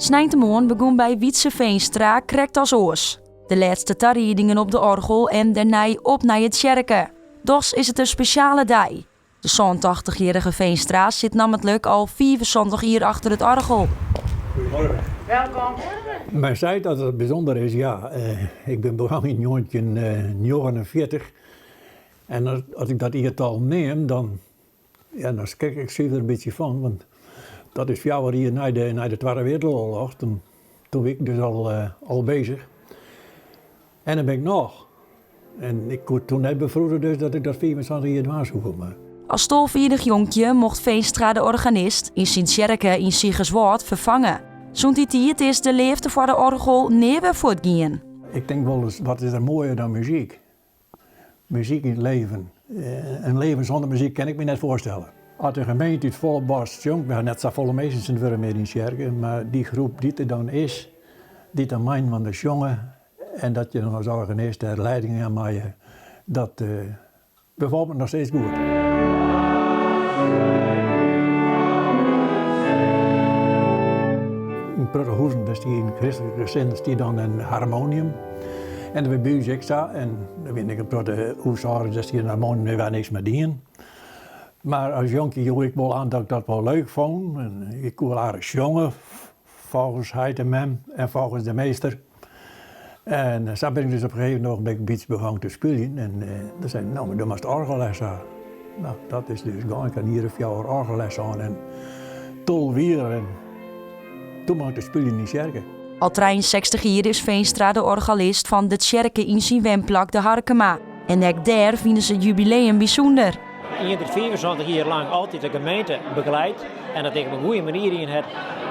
Sneintemoarn begûn by Wietse Veenstra krekt as oars. De lêste tariedingen op de oargel en dêrnei op nei it tsjerke. Dochs is it in spesjale dei. De 87-jierrige Veenstra sit nammentlik al 75 jier achter it oargel. Goedemorgen. Welkom. Men seit dat it bysûnder is, ja. Ik bin begûn yn 1949 en as ik dat jiertal neam, dan, ja, dan skrik ik suver in bytsje fan, want dat is fjouwer jier nei de, nei de Twadde Wereldoarloch. Toen, toen wie ik dus al, al bezich. En dan bin ik noch. En ik koe toen net befroede dus dat ik dat 25 jier dwaan soe. Mar. As tolvejierrich jonkje mocht Veenstra de organist yn syn tsjerke yn Sigerswâld ferfange. Sûnt dy tiid is de leafde foar de oargel nea wer fuortgien. Ik tink wolris, wat is der moaier dan muzyk? Muzyk yn it leven. In leven sûnder muzyk kin ik my net foarstelle. As de gemeente út folle borst sjongt, we ha net safolle minsken tsjintwurdich mear yn tsjerke, mar dy groep dy't der dan is, dy't dan mei-inoar sjonge en dat je dan as organist dêr leiding jaan meie, dat befalt my noch steeds goed. Yn protte huzen, dêr stie yn kristlike gesinnen stie dan in harmonium. En dat wie by ús ek sa. En der wiene ek in protte húshâldens, dêr stie in harmonium, dêr waard niks mei dien. Mar as jonkje joech ik wol aan dat ik dat wol leuk fûn. En ik koe wol aardich sjonge, folgens heit en mem en folgens de meester. En sa bin ik dus op in gegeven ogenblik in bytsje begûn te spyljen. En dan sei no, mar do moatst oargelles ha. No, dat is dus gong. Ik ha in jier of fjouwer oargelles hân en 12 jier en toen begûn ik te spyljen yn tsjerke. Al 63 jier is Veenstra de oargelist fan de tsjerke yn syn wenplak De Harkema. En ek dêr fine se it jubileum bysûnder. Ien dy't 75 jier lang altyd de gemeente begeleidt en dat ek op in goede manier dien hat,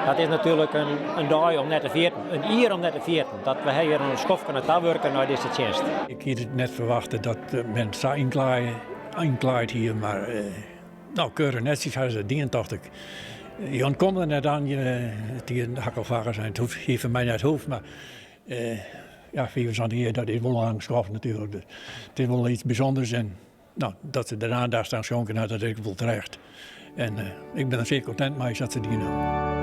dat is natuerlik in, in dei om net te ferjitten, in jier om net te ferjitten. Dat we hjir in skoftke nei ta wurke nei dizze tsjinst. Ik hie it net ferwachte dat men sa ynklaaid hie, mar no, keurich netsjes ha se it dien, tocht ik. Je ûntkomme der net oan, it hie hakkelfaggers en it hie foar my net hoefd, mar ja, 75 jier, dat is wol in lang skoft natuerlik. Dus it is wol iets bysûnders en no, dat se der aandacht aan skonken ha, dat is wol terecht. En ik bin der sear kontint mei sa't se dien ha.